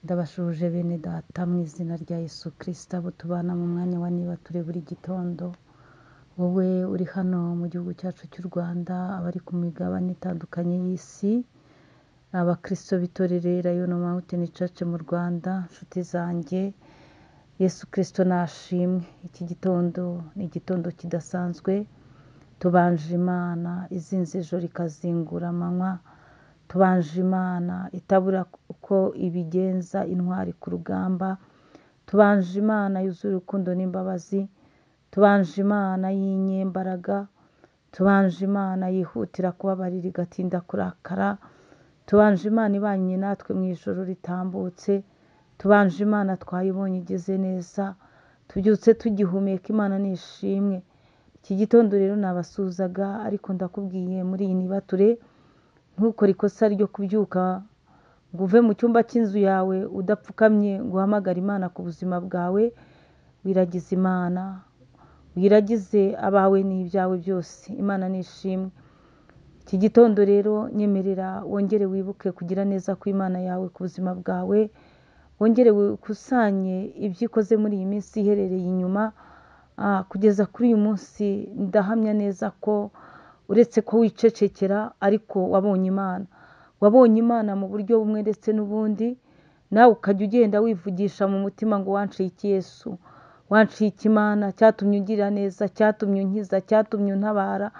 Ndabasuhuje bene data mu izina rya Yesu Kristo, abo tubana mu mwanya wa niba turi buri gitondo, wowe uri hano mu gihugu cyacu cy'u Rwanda, abari ku migabane itandukanye y'isi, abakristo b'itorero Elayono Mountain Church mu Rwanda, nshuti zanjye, Yesu Kristo nashimwe. Iki gitondo ni igitondo kidasanzwe, tubanje Imana izinze ijoro ikazingura amanywa, tubanje Imana itabura uko ibigenza intwari ku rugamba, tubanje Imana yuzuye urukundo n'imbabazi, tubanje Imana y'inyembaraga, tubanje Imana yihutira kubabarira igatinda kurakara, tubanje Imana ibanye natwe mu ijoro ritambutse, tubanje Imana twayibonye igeze neza, tubyutse tugihumeka, Imana nishimwe. Iki gitondo rero nabasuhuzaga, ariko ndakubwiye muri iyi nibature, ntukore ikosa ryo kubyuka ngo uve mu cyumba cy'inzu yawe udapfukamye ngo uhamagare Imana ku buzima bwawe. Wiragize Imana, wiragize abawe n'ibyawe byose, Imana nishimwe. Iki gitondo rero nyemerera wongere wibuke kugira neza kw'Imana yawe ku buzima bwawe, wongere wikusanye ibyo ikoze muri iyi minsi iherereye inyuma, kugeza kuri uyu munsi. Ndahamya neza ko uretse ko wicecekera, ariko wabonye Imana, wabonye Imana mu buryo bumwe ndetse n'ubundi, nawe ukajya ugenda wivugisha mu mutima ngo wanciye iki Yesu, wanciye iki Imana, cyatumye ungirira neza, cyatumye unkiza, cyatumye untabara,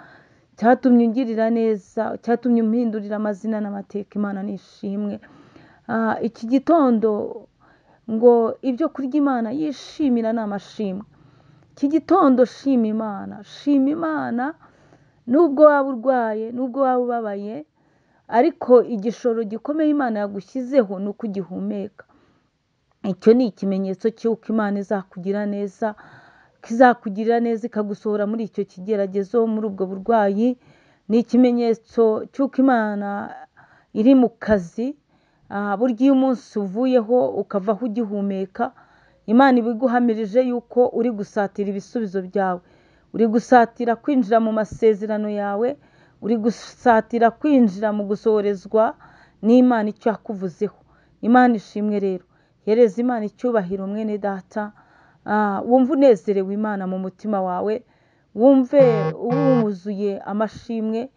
cyatumye ungirira neza, cyatumye umpindurira amazina n'amateka. Imana nishimwe. Iki gitondo ngo ibyo kurya Imana yishimira ni amashimwe. Iki gitondo shima Imana, shima Imana nubwo waba urwaye, nubwo waba ubabaye, ariko igishoro gikomeye Imana yagushyizeho ni uko ugihumeka. Icyo ni ikimenyetso cy'uko Imana izakugira neza, ko izakugirira neza ikagusohora muri icyo kigeragezo, muri ubwo burwayi. Ni ikimenyetso cy'uko Imana iri mu kazi. Burya iyo umunsi uvuyeho ukavaho ugihumeka, Imana iba iguhamirije yuko uri gusatira ibisubizo byawe, uri gusatira kwinjira mu masezerano yawe, uri gusatira kwinjira mu gusohorezwa n'Imana icyo yakuvuzeho. Imana ishimwe rero, hereza Imana icyubahiro mwene data, wumve unezerewe Imana mu mutima wawe, wumve wuzuye amashimwe,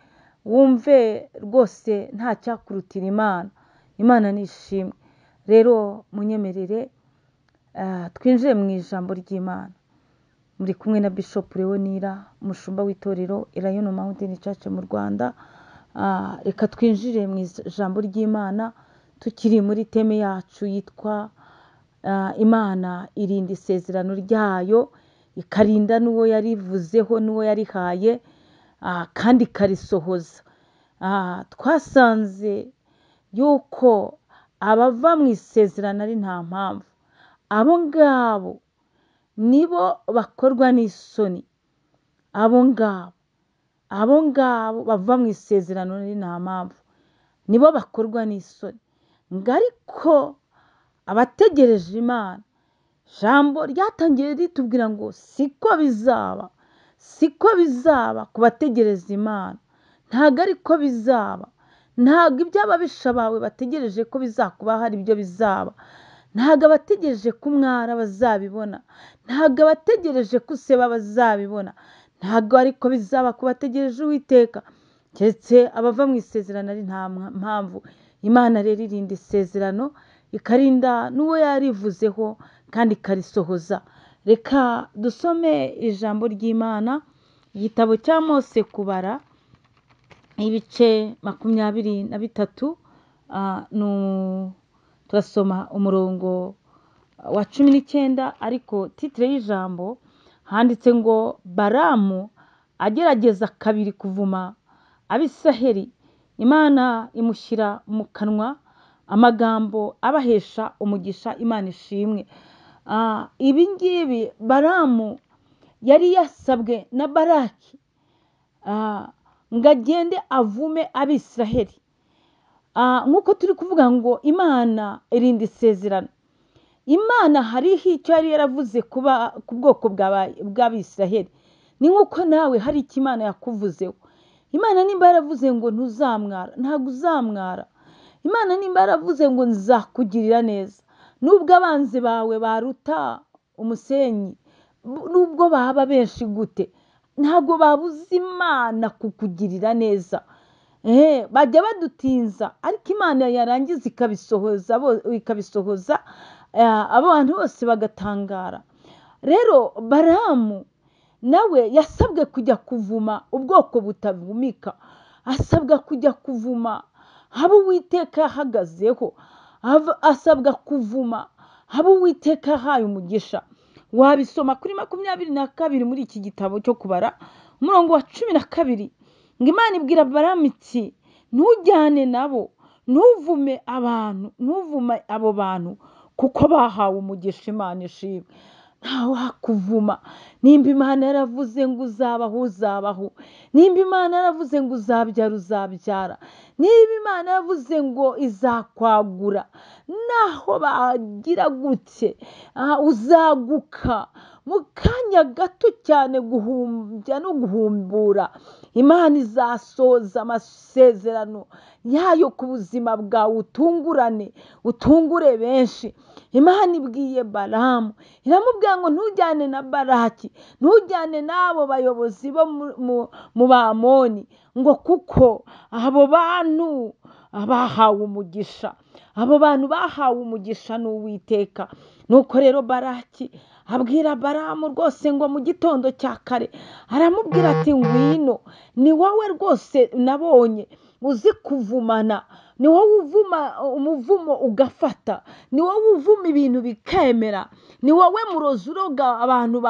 wumve rwose nta cyakurutira Imana. Imana ni ishimwe. Rero munyemerere twinjire mu ijambo ry'Imana. Muri kumwe na Bishop Leonira, umushumba w'itorero Elayono Mountain Church mu Rwanda. Reka twinjire mu ijambo ry'Imana tukiri muri teme yacu yitwa Imana irinda isezerano ryayo, ikarinda n'uwo yarivuzeho n'uwo yarihaye, kandi ikarisohoza. Twasanze yuko abava mu isezerano ari nta mpamvu, abo ngabo nibo bakorwa n'isoni, abo ngabo bava mu isezerano ari nta mpamvu, nibo bakorwa n'isoni. Ngo ariko abategereje Imana, ijambo ryatangiye ritubwira ngo siko bizaba, siko bizaba ku bategereza Imana, ntabwo ariko bizaba, ntabwo iby'ababisha bawe bategereje ko bizakubaho ari byo bizaba, ntabwo abategereje ko umwara bazabibona, ntabwo abategereje ko useba bazabibona, ntabwo ariko bizaba ku bategereje Uwiteka, keretse abava mu isezerano ari nta mpamvu. Imana rero irinda isezerano, ikarinda n'uwo yarivuzeho kandi ikarisohoza. Reka dusome ijambo ry'Imana, igitabo cya Mose Kubara, ibice 23, turasoma umurongo wa 19, ariko titire y'ijambo handitse ngo Balamu agerageza kabiri kuvuma Abisiraheli, Imana imushyira mu kanwa amagambo abahesha umugisha. Imana ishimwe. Ibi ngibi Balamu yari yasabwe na Baraki ngo agende avume Abisiraheli. Nk'uko turi kuvuga ngo Imana irinda isezerano, Imana hariho icyo yari yaravuze ku bwoko bw'Abisiraheli. Ni nk'uko nawe hari icyo Imana yakuvuzeho. Imana nimba yaravuze ngo ntuzamwara, ntabwo uzamwara. Imana nimba yaravuze ngo nzakugirira neza, Nubwo abanzi bawe baruta umusenyi, nubwo baba benshi gute, ntabwo babuza Imana kukugirira neza. Bajya badutinza, ariko Imana yarangiza ikabisohoza, abantu bose bagatangara. Rero Balamu nawe yasabwe kujya kuvuma ubwoko butavumika, asabwa kujya kuvuma abo Uwiteka yahagazeho, asabwa kuvuma abo Uwiteka yahaye umugisha. Wabisoma kuri 22 muri iki gitabo cyo kubara, umurongo wa 12, ngo Imana ibwira Balamu iti ntujyane nabo, ntuvume abantu, ntuvume abo bantu, kuko bahawe umugisha. Imana ishimwe. Ntawakuvuma. Nimba Imana yaravuze ngo uzabaho, uzabaho. Nimba Imana yaravuze ngo uzabyara, uzabyara. Niba Imana yaravuze ngo izakwagura, naho bagira gutse, uzaguka mu kanya gato cyane, guhumbya no guhumbura. Imana izasohoza amasezerano yayo ku buzima bwawe, utungurane, utungure benshi. Imana ibwiye Balamu, iramubwira ngo ntujyane na Balaki, ntujyane n'abo bayobozi bo mu Bamoni, ngo kuko abo bantu bahawe umugisha, abo bantu bahawe umugisha n'Uwiteka. Nuko rero Balaki abwira Balamu rwose ngo mu gitondo cya kare, aramubwira ati ngwino, ni wowe rwose nabonye uzi kuvumana, ni wowe uvuma umuvumo ugafata, ni wowe uvuma ibintu bikemera, ni wowe murozi uroga abantu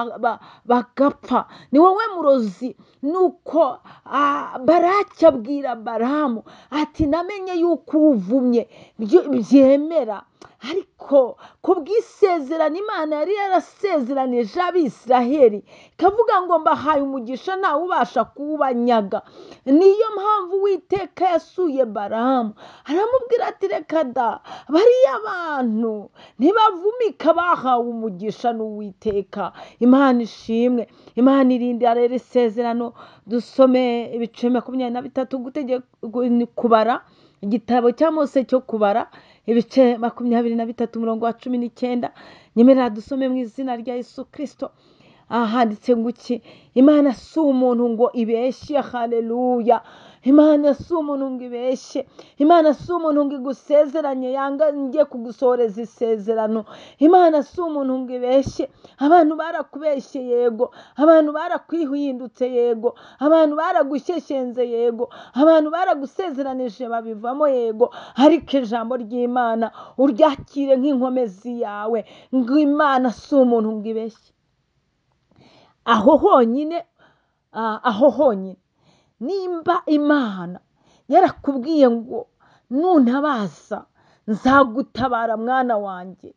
bagapfa, ni wowe murozi. Nuko Balaki abwira Balamu ati namenye yuko uvumye byemera, ariko kubw'isezerano Imana yari yarasezeranije Abisiraheli, ikavuga ngo mbahaye umugisha ntawe ubasha kuwubanyaga. Niyo mpamvu Uwiteka yasuye Balamu, aramubwira ati reka da, bariya bantu ntibavumika, bahawe umugisha n'Uwiteka. Imana ishimwe. Imana irinda rero isezerano. Dusome ibice 23 kubara, igitabo cya Mose cyo kubara, ibice 23 umurongo wa 19. Nyemerera dusome mu izina rya Yesu Kristo. Ahanditse ngo iki? Imana si umuntu ngo ibeshye. Haleluya. Imana si umuntu ngo ibeshye. Imana si umuntu ngo igusezeranye yanga ngiye kugusohoreza isezerano. Imana si umuntu ngo ibeshye. Abantu barakubeshye yego, abantu barakwihindutse yego, abantu baragushyeshyenze yego, abantu baragusezeranije babivamo yego, ariko ijambo ry'Imana uryakire nk'inkomezi yawe, ngo Imana si umuntu ngo ibeshye. Aho honyine, aho honyine, nimba Imana yarakubwiye ngo nuntabaza nzagutabara mwana wanjye,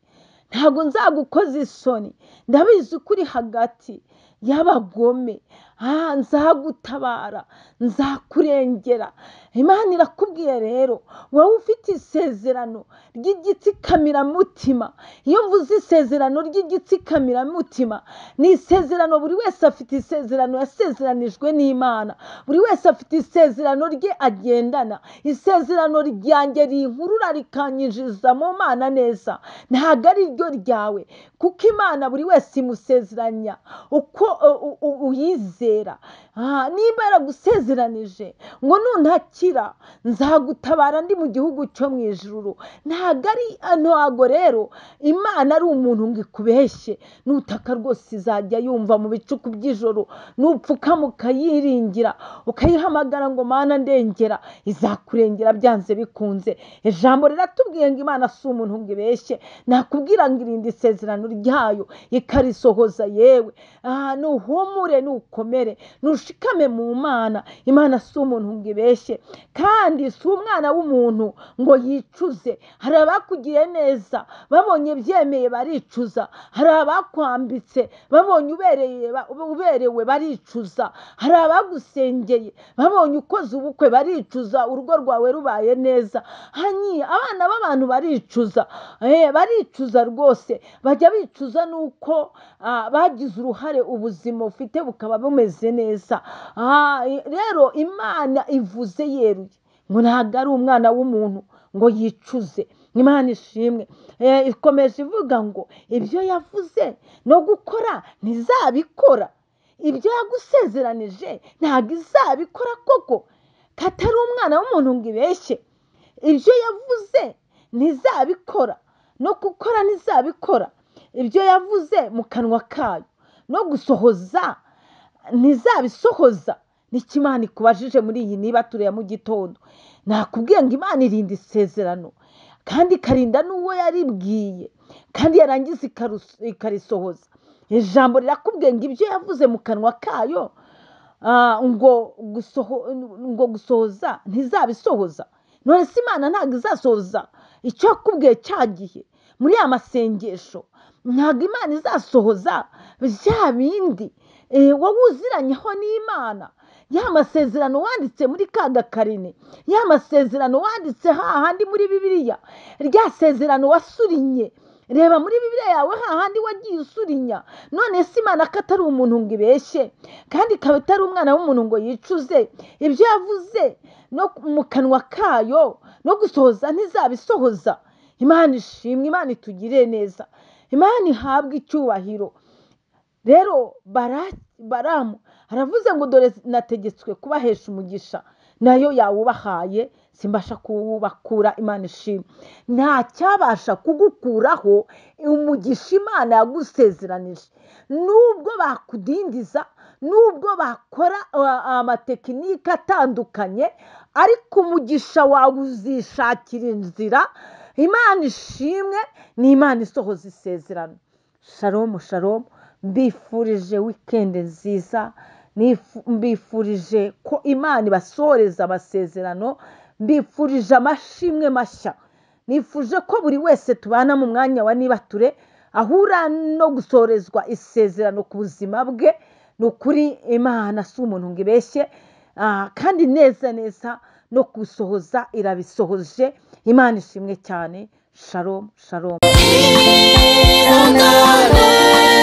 ntabwo nzagukoza isoni, ndabizi ko uri hagati y'abagome, nzagutabara, nzakurengera. Imana irakubwiye rero, wowe ufite isezerano ry'igitsikamiramutima. Iyo mvuze isezerano ry'igitsikamiramutima, ni isezerano buri wese afite isezerano yasezeranijwe n'Imana, buri wese afite isezerano rye agendana. Isezerano ryanjye rinkurura rikanyinjiza mu Mana neza, ntabwo ari ryo ryawe, kuko Imana buri wese imusezeranya uko uyizera. Niba yaragusezeranije ngo nuntakira nzagutabara ndi mu gihugu cyo mu ijuru, ntabwo ari ntabwo rero Imana ari umuntu ngo ikubeshye. Nutaka rwose izajya yumva mu bicuku by'ijoro, nupfukama ukayiringira, ukayihamagara ngo Mana ndengera, izakurengera byanze bikunze. Ijambo riratubwiye ngo Imana si umuntu ngo ibeshye, nakubwira ngo irinde isezerano ryayo ikarisohoza. Yewe nuhumure, nukomere, nushikame mu Mana. Imana si umuntu ngo ibeshye, kandi si umwana w'umuntu ngo yicuze. Hari abakugiriye neza babonye byemeye baricuza, hari abakwambitse babonye uberewe baricuza, hari abagusengeye babonye ukoze ubukwe baricuza, urugo rwawe rubaye neza. Abana b'abantu baricuza, baricuza rwose, bajya bicuza nuko bagize uruhare ubuzima ufite bukaba bumeze neza. Rero Imana ivuze yeruye ngo ntabwo ari umwana w'umuntu ngo yicuze. Imana ishimwe. Ikomeje ivuga ngo ibyo yavuze no gukora ntizabikora, ibyo yagusezeranije ntabwo izabikora koko, katari umwana w'umuntu ngo ibeshye. Ibyo yavuze ntizabikora, no gukora ntizabikora, ibyo yavuze mu kanwa kayo no gusohoza ntizabisohoza. Nicyo Imana ikubajije muri iyi niba tureba mu gitondo. Nakubwiye ngo Imana irinda isezerano kandi ikarinda n'uwo yaribwiye, kandi yarangiza ikarisohoza. Ijambo rirakubwiye ngo ibyo yavuze mu kanwa kayo ngo gusohoza ntizabisohoza. None se Imana ntabwo izasohoza icyo yakubwiye cya gihe muri ya masengesho? Ntabwo Imana izasohoza bya bindi wowe uziranyeho n'Imana, ya masezerano wanditse muri ka gakarine, ya masezerano wanditse hahandi muri Bibiliya, rya sezerano wasurinye. Reba muri Bibiliya yawe hahandi wagiye usurinya. None se Imana ko atari umuntu ngo ibeshye, kandi ikaba itari umwana w'umuntu ngo yicuze, ibyo yavuze no mu kanwa kayo no gusohoza ntizabisohoza. Imana ishimwe, Imana itugirire neza, Imana ihabwe icyubahiro. Rero Balamu aravuze ngo dore nategetswe kubahesha umugisha, nayo yawubahaye, simbasha kuwubakura. Imana ishimwe. Nta cyabasha kugukuraho umugisha Imana yagusezeranije, nubwo bakudindiza, nubwo bakora amatekinike atandukanye, ariko umugisha wawe uzishakira inzira. Imana ishimwe, ni Imana isohoza isezerano. Shalom, shalom. Mbifurije weekend nziza, mbifurije ko Imana ibasohoreza amasezerano, mbifurije amashimwe mashya. Nifuje ko buri wese tubana mu mwanya wa nibature ahura no gusorezwa isezerano ku buzima bwe. Ni ukuri Imana si umuntu ngo ibeshye, kandi neza neza no gusohoza irabisohoje. Imana ishimwe cyane. Shalom, shalom. Ihangane.